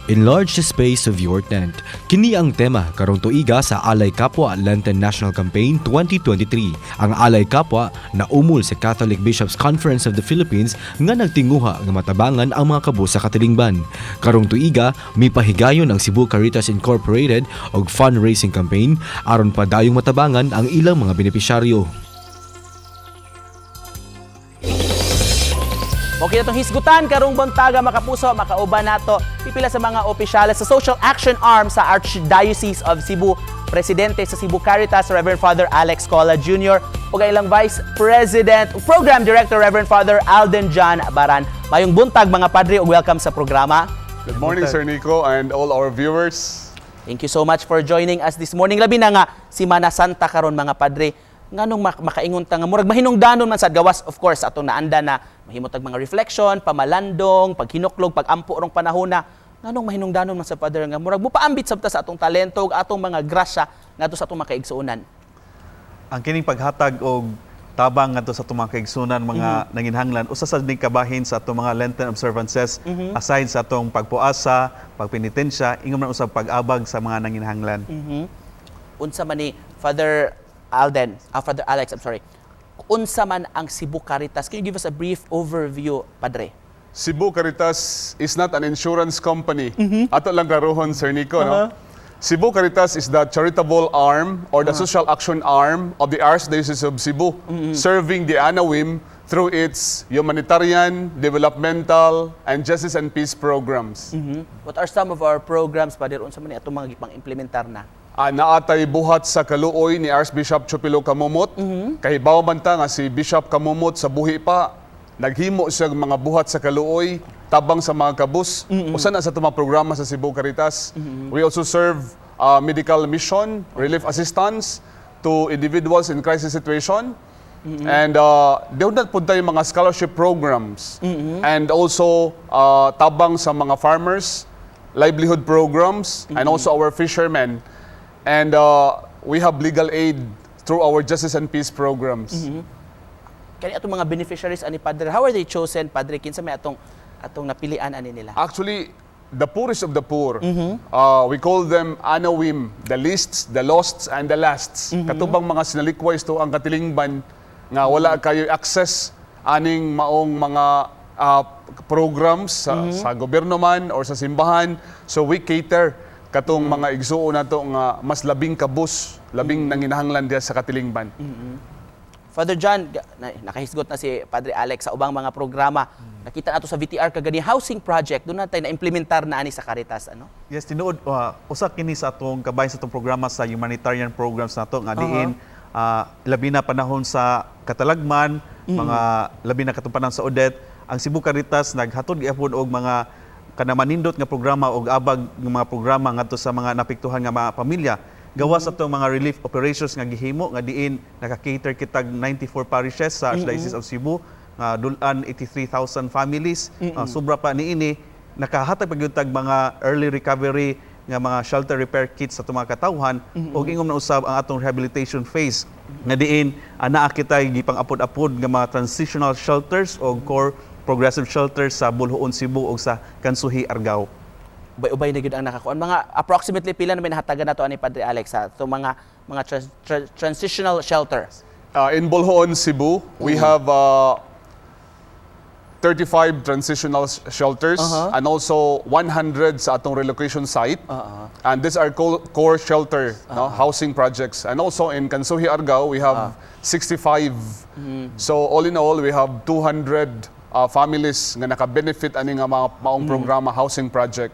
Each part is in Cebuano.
Enlarge the space of your tent. Kini ang tema karong tuiga sa Alay Kapwa Lenten National Campaign 2023. Ang Alay Kapwa na umol sa Catholic Bishops Conference of the Philippines nga nagtinguha nga matabangan ang mga kabus sa katilingban. Karong tuiga, mipahigayon ang Cebu Caritas Incorporated og fundraising campaign aron padayong matabangan ang ilang mga benepisyaryo. Okay na itong hisgutan karong buntaga, mga kapuso, makauban nato pipila sa mga opisyales sa Social Action Arm sa Archdiocese of Cebu, Presidente sa Cebu Caritas, Reverend Father Alex Cola Jr. ug ang ilang Vice President, Program Director, Reverend Father Alden John Baran. Mayong buntag, mga padre, ug welcome sa programa. Good morning, Sir Nico, and all our viewers. Thank you so much for joining us this morning. Labi na nga Simana Santa karon, mga padre. Nganong makaingon ta nga murag mahinungdanon man sad, gawas of course atong naanda na mahimo tag mga reflection, pamalandong, paghinuklog, pagampo rong panahona. Nganong mahinungdanon man sa, Father, nga murag mupaambit sab ta sa atong talento ug atong mga grasya ngadto sa atong mga kaigsuonan? Ang kining paghatag og tabang ngadto sa atong mga kaigsunan, mga nanginhanglan, usa sa ning kabahin sa atong mga Lenten observances aside sa atong pagpuasa, pagpenitensya, ingon man usab pag-abag sa mga nanginhanglan. Unsa man ni, Father Alden, Father Alex, I'm sorry. Unsa man ang Cebu Caritas? Can you give us a brief overview, Padre? Cebu Caritas is not an insurance company. Ato lang klarohon, Sir Nico, no? Cebu Caritas is the charitable arm or the social action arm of the Archdiocese of Cebu, serving the Anawim through its humanitarian, developmental, and justice and peace programs. What are some of our programs, Padre? Unsa man ni atong mga gipang implementar na? Naa tay buhat sa kaluoy ni Archbishop Chupilo Camomot. Kahibaw man ta nga si Bishop Camomot sa buhi pa, naghimo siya og mga buhat sa kaluoy, tabang sa mga kabus. Usa na sa atong mga programa sa Cebu Caritas. We also serve medical mission, relief assistance to individuals in crisis situation. And doon na punta yung mga scholarship programs. And also tabang sa mga farmers, livelihood programs, and also our fishermen. And we have legal aid through our justice and peace programs. Kani atong mga beneficiaries ani, Padre, how are they chosen, Padre? Kinsa may atong napilian ani nila? Actually, the poorest of the poor, we call them anawim, the leasts, the losts, and the lasts. Katong mga sinalikway sa atoang katilingban nga wala kayo access aning maong mga programs sa gobyerno man or sa simbahan. So we cater katong mga igsuon nato nga mas labing kabus, labing nanginahanglan diha sa katilingban. Father John, nakahisgot na si Padre Alex sa ubang mga programa. Nakita nato sa VTR kagani housing project, doon natay na-implementar na ani sa Caritas, ano? Yes, tinuod, usa kini sa atong kabahin sa atong programa sa humanitarian programs nato nga diin labi na panahon sa katalagman, mga labi na katong panahon sa Odette, ang Cebu Caritas naghatod gyapon og mga kana manindot nga programa og abag nga mga programa ngadto sa mga napiktuhan nga mga pamilya. Gawas atong mga relief operations nga gihimo nga diin naka-cater kitag 94 parishes sa Archdiocese of Cebu nga dul-an 83,000 families. Sobra pa niini, nakahatag pa gyud tag mga early recovery nga mga shelter repair kits sa atong mga katawhan ug ingom na usab ang atong rehabilitation phase nga diin naa kitay gipang-apod-apod nga mga transitional shelters o core progressive shelters sa Boljoon, Cebu ug sa Kansuhi, Argao. Ubay-ubay na gyud ang nakakuan. Mga approximately pila na may nahatagan nato ani, Padre Alex, sa itong mga transitional shelters? In Boljoon, Cebu, we have 35 transitional shelters and also 100 sa atong relocation site. And these are core shelter, no, housing projects. And also in Kansuhi, Argao, we have 65. So all in all, we have 200 families nga naka-benefit ani nga mga maong programa housing project.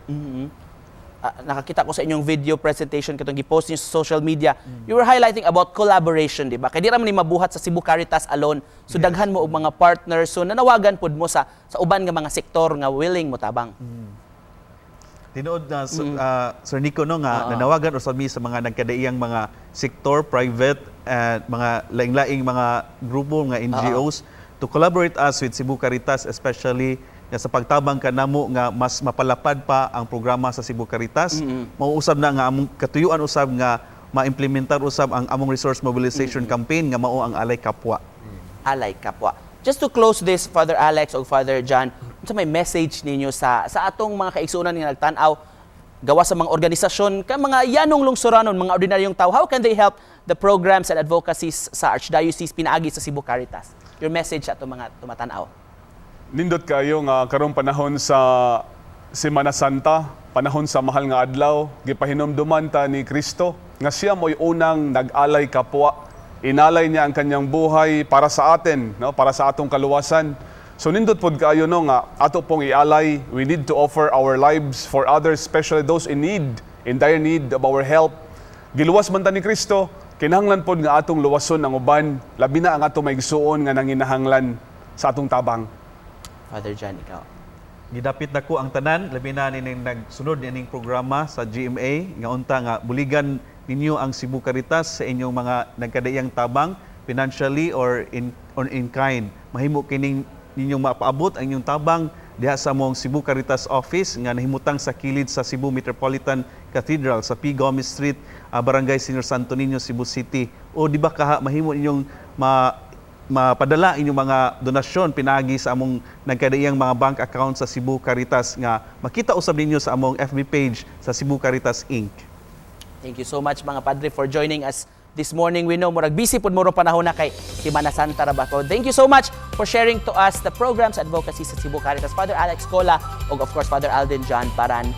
Nakakita ko sa inyong video presentation katong gi-post niyo sa social media. You were highlighting about collaboration, di ba? Kay di ra man ni mabuhat sa Cebu Caritas alone. So daghan mo og mga partners. So nanawagan pud mo sa uban nga mga sektor nga willing mo tabang. Tinuod na Sir Nico, no, nga nanawagan usab mi sa mga nagkadaiyang mga sektor, private at mga laing-laing mga grupo nga NGOs to collaborate us with Cebu Caritas, especially nga sa pagtabang kanamo nga mas mapalapad pa ang programa sa Cebu Caritas. Mao usab na nga among katuyuan usab nga maimplementar usab ang among resource mobilization campaign nga mao ang Alay Kapwa. Alay Kapwa. Just to close this, Father Alex o Father John, unsa may message ninyo sa atong mga kaigsuonan nga nagtan-aw gawa sa mga organisasyon ka mga yanong lungsuranon, mga ordinaryong tao, how can they help the programs and advocacies sa Archdiocese pinaagi sa Cebu Caritas? Your message sa atong mga tumatan-aw. Nindot kayo nga karong panahon sa Semana Santa, panahon sa mahal nga adlaw, gipahinumduman ta ni Kristo nga siya mo'y unang nag-alay kapwa. Inalay niya ang kanyang buhay para sa atin, no, para sa atong kaluwasan. So nindot pod kaayo, no, nga ato pong ialay, we need to offer our lives for others, especially those in need, in dire need of our help. Giluwas man ta ni Kristo, kinahanglan pod nga atong luwason ang uban, labi na ang atong maigsuon nga nanginahanglan sa atong tabang. Father John, ikaw. Gidapit nako ang tanan, labi na nining nagsunod nining programa sa GMA, nga unta nga buligan ninyo ang Cebu Caritas sa inyong mga nagkadaiyang tabang, financially or in kind. Mahimo kining ninyong mapaabot ang inyong tabang diha sa among Cebu Caritas office nga nahimutang sa kilid sa Cebu Metropolitan Cathedral sa P. Gomez Street, Barangay Senior Santo Niño, Cebu City. O di ba kaha mahimo ninyong mapadala inyong mga donasyon pinaagi sa among nagkadaiyang mga bank account sa Cebu Caritas nga makita usab ninyo sa among FB page sa Cebu Caritas Inc. Thank you so much, mga padre, for joining us this morning. We know murag busy pud mo rong panahon na kay Semana Santa ra ba ko. Thank you so much for sharing to us the programs advocacy sa Cebu Caritas. Father Alex Cola ug of course Father Alden John Paran.